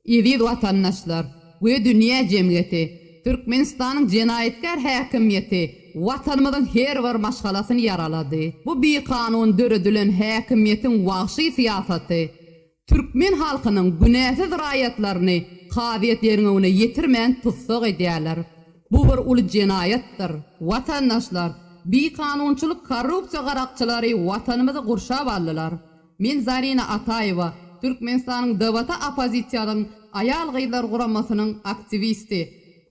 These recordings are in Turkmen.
Eziz watandaşlar we dünýä jemgyýeti! Türkmenistanyň jenaýatkär häkimiýeti Watanymyzyň her bir maşgalasyny ýaralady. Bu bikanun döredilen häkimiýetiň wagşy syýasaty türkmen halkynyň günäsiz raýatlaryny kazyýet derňewine ýetirmän tussag edýärler. Bu bir uly jenaýatdyr. Watandaşlar, bikanunçylyk korrupsiýa garakçylary Watanymyzy gurşap aldylar. Men Zarina Ataýewa, Türkmenistanyň DWT oppozisiýalyň Aýal-gyzlar guramasynyň aktiwisti.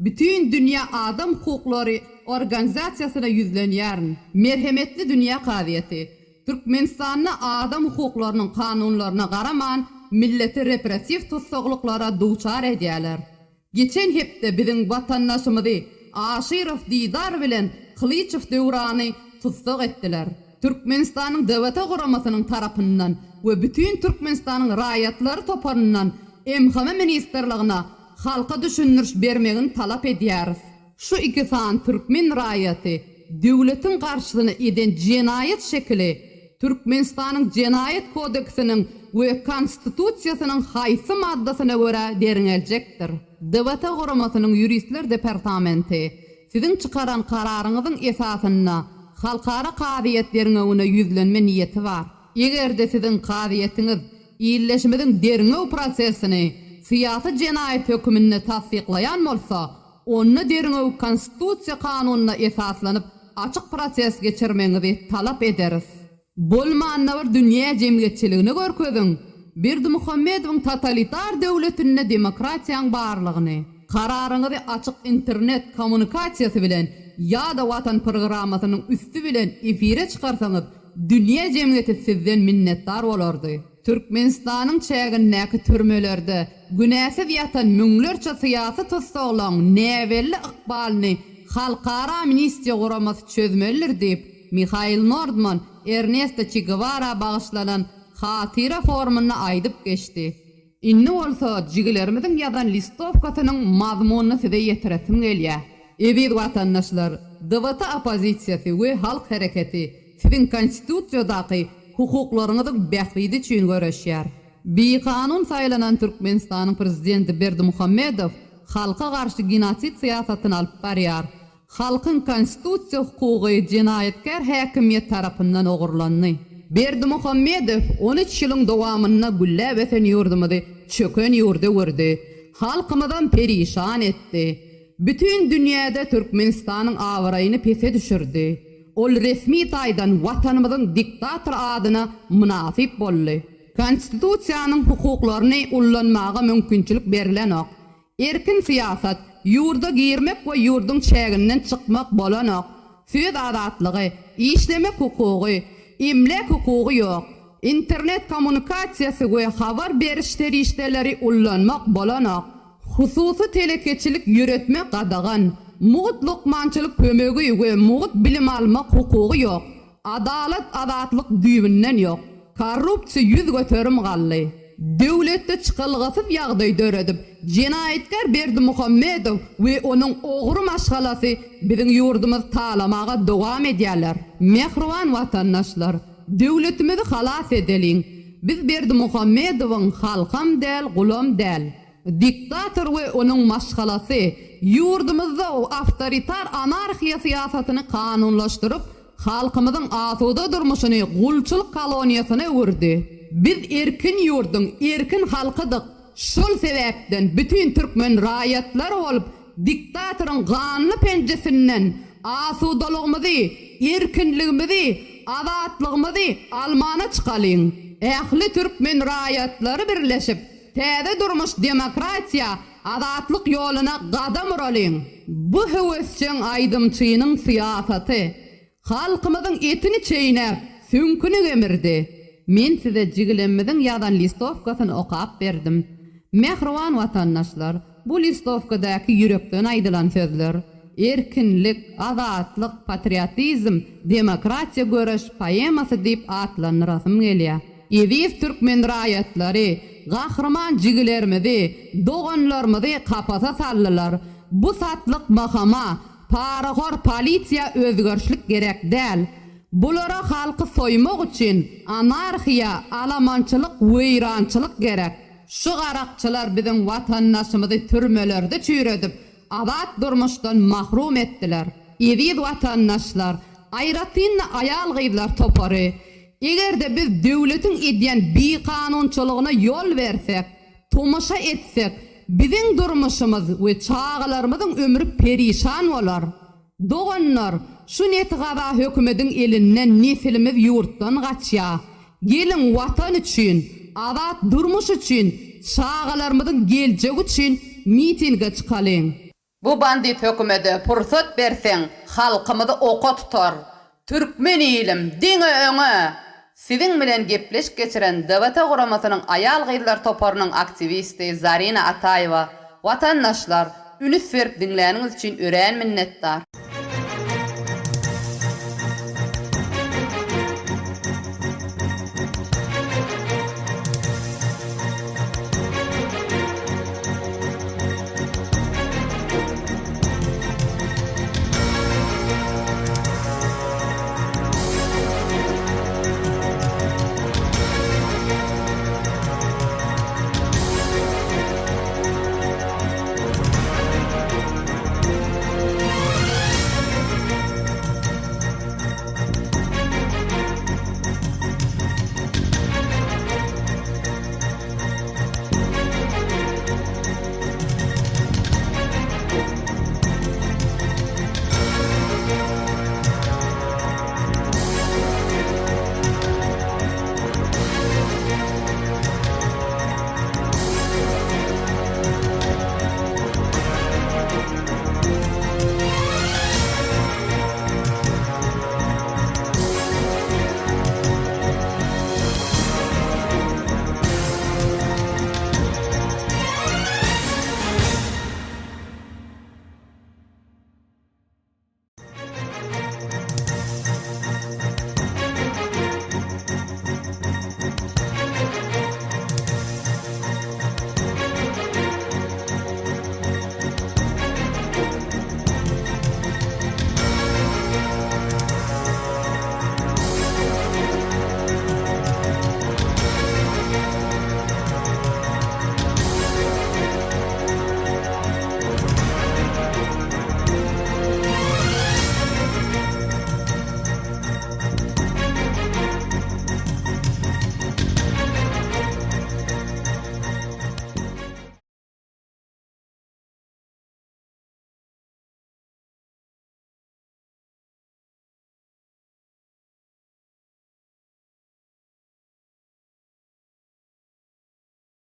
Bütin dünýä adam hukuklary organizasiýasyna ýüzlenýärin. Merhemetli dünýä kazyýeti, Türkmenistanda adam hukuklarynyň kanunlaryna garaman milleti repressiw tussaglyklara duçar edýärler. Geçen hepde biziň watandaşymyzy Aşyrow Didar bilen Kylyçow Döwrany tussag etdiler. Türkmenistanyň DWT guramasynyň tarapyndan we bütin Türkmenistanyň raýatlary toparyndan MHM ministrligine halka düşündiriş bermegini talap edýäris. Şu iki sany türkmen raýaty döwletiň garşysyna eden jenaýat şekili Türkmenistanyň Jenaýat kodeksiniň we Konstitusiýasynyň haýsy maddasyna görä derňeljekdir? DWT guramasynyň ýuristler departamenti siziň çykaran kararyňyzyň esasynda halkara kazyýet derňewine ýüzlenme niýeti bar. Eger-de siziň kazyýetiňiz ildeşimiziň derňew prosesini syýasy jenaýat höküminde tassyklaýan bolsa, Onda derňew Konstitusiýa kanunyna esaslanyp açyk proses geçirmegiňizi talap ederis. Bolmanda bir dünýä jemgyýetçiligine görkeziň, Berdimuhamedowyň totalitar döwletinde demokratiýaň barlygyny. Kararyňyzy açyk internet kommunikasiýasy bilen ýa-da Watan programmasynyň üsti bilen efire çykarsaňyz dünýä jemgyýeti sizden minnetdar bolardy. Türkmenistanyň çägindäki türmelerde günäsiz ýatan müňlerçe syýasy tussaglaryň näbelli ykbalyny Halkara amnistiýa guramasy çözmelidir diýip, Mihail Nordman Ernesto Çe Gewara bagyşlanan hatyra forumynda aýdyp geçdi. Indi bolsa jigilerimiziň ýazan listowkasynyň mazmunyny size ýetiresim gelýär. Eziz watandaşlar, DWT oppozisiýasy we Halk hereketi siziň Konstitusiýadaky hukuklaryňyzyň bähbidi üçin göreşýär. Bikanun saýlanan Türkmenistanyň Prezidenti Berdimuhamedow halka garşy genosid syýasatyny alyp barýar. Halkyň konstitusiýa hukugy jenaýatkär häkimiýet tarapyndan ogurlandy. Berdimuhamedow 13 ýylyň dowamynda gülläp ösen ýurdumyzy çöken ýurda öwürdi. Halkymyzam perişan etdi. Bütin dünýäde Türkmenistanyň abraýyny pese düşürdi. Ol resmi taýdan Watanymyzyň diktator adyna mynasyp boldy. Konstitusiýanyň hukuklaryny ullanmaga mümkinçilik berilenok. Erkin syýasat, ýurda girmek we ýurduň çäginden çykmak bolanok. Söz azatlygy, işlemek hukugy, emläk hukugy ýok. Internet kommunikasiýasy we habar beriş serişdeleri ullanmak bolanok. Hususy telekeçilik ýöretmek gadagan. Mugt lukmançylyk kömegi we mugt bilim almak hukugy ýok. Adalat, azatlyk düýbünden ýok. Korrupsiýa 100% galdy. Döwletde çykalgasyz ýagdaý döredip, jenaýatkär Berdimuhamedow we onuň ogry maşgalasy biziň ýurdumyzy talamaga dowam edýärler. Mähriban watandaşlar, döwletimizi halas edeliň! Biz Berdimuhamedowyň halkam däl, gulam däl. Diktator we onuň maşgalasy ýurdumyzda awtoritar anarhiýa syýasatyny kanunlaşdyryp, halkymyzyň asuda durmuşyny gulçulyk koloniýasyna öwürdi. Biz erkin ýurduň erkin halkydyk, şol sebäpden bütin türkmen raýatlary bolup diktatoryň ganly penjesinden asudalygymyzy, erkinligimizi, azatlygymyzy almana çykalyň. Ähli türkmen raýatlary birleşip, Täze durmuş demokratiýa, azatlyk ýoluna gadam uralyň! Bu höwesjeň aýdymçynyň syýasaty halkymyzyň etini çeýnäp, süňküni gemirdi. Men size jigilemmiziň ýazan listowkasyny okap berdim. Mähriban watandaşlar, bu listowkadaky ýürekden aýdylan sözler, Erkinlik, azatlyk, patriotizm, demokratiýa göreş poemasy diýip atlandyrasym gelýär. Eziz türkmen raýatlary, gahryman jigilerimizi, doganlarymyzy kapasa saldylar. Bu satlyk mahama, parahor polisiýa özgerişlik gerek däl. Bulara halky soýmak üçin anarhiýa, alamançylyk, weýrançylyk gerek. Şu garakçylar biziň watandaşymyzy türmelerde çüýredip, azat durmuşdan mahrum etdiler. Eziz watandaşlar, aýratyn-da aýal-gyzlar topary, eger-de biz döwletiň edýän bikanunçylygyna ýol bersek, tomaşa etsek, biziň durmuşymyz we çagalarymyzyň ömri perişan bolar. Doganlar, şu netigaza hökümediň elinden nesilimiz ýurtdan gaçýa. Geliň Watan üçin, azat durmuş üçin, çagalarymyzyň geljegi üçin mitinge çykalyň. Bu bandit hökümede pursat berseň halkymyzy oka tutar. Türkmen ilim diňe öňe! Siziň bilen gepleşik geçiren DWT guramasynyň aýal-gyzlar toparynyň aktiwisti Zarina Ataýewa. Watandaşlar, ünüs berip diňläniňiz üçin örän minnetdar.